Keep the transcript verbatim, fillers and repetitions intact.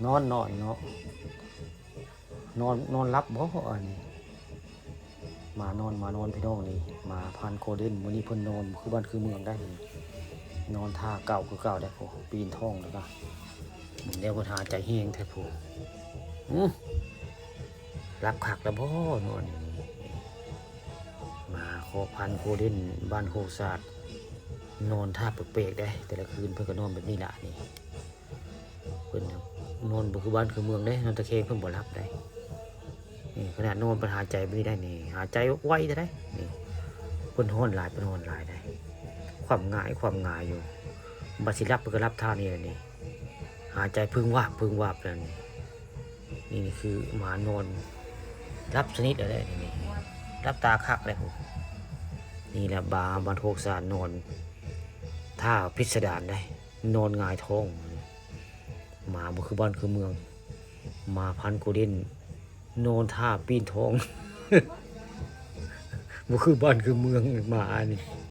นอนนอนเนาะ นอนนอนหลับบ่อันนี้ หมานอน หมานอนพี่น้องนี่ หมาพันธุ์โกลเด้น มื้อนี้เพิ่นนอนคือบ้านคือเมืองได้นี่ นอนท่าเก่าคือเก่าได้ โอ้ ปีนท้องแล้วก็ มึงแล้วเพิ่นหาใจแฮงแท้ ผู้ อื้อ หลับคักแล้วบ่นอนอยู่นี่ หมาคอพันธุ์โกลเด้น บ้านโคกสาด นอนท่าแปลกๆได้ แต่ละคืนเพิ่นก็นอนแบบนี้ล่ะนี่ เพิ่นนอนบ่คือบ้านคือเมืองเด้ นอนตะแคงเพิ่นบ่หลับได้ นี่ขนาดนอนเพิ่นหาใจบ่ได้นี่ หาใจไวเท่าใดนี่ เพิ่นฮ้อนหลาย เพิ่นฮ้อนหลายได้ ความหงาย ความหงายอยู่ บัดสิหลับเพิ่นก็หลับท่านี่แหละนี่ หาใจพึ่งวาบ พึ่งวาบแล้วนี่ นี่คือหมานอนหลับสนิทแล้วเด้นี่ หลับตาคักแล้ว นี่แหละหมาบ้านโคกสาดนอน ท่าพิสดารได้ นอนหงายท้อง หมาบ่คือบ้านคือเมือง หมาพันธุ์โกลเด้น นอนท่าปีนท้อง บ่คือบ้านคือเมือง หมานี่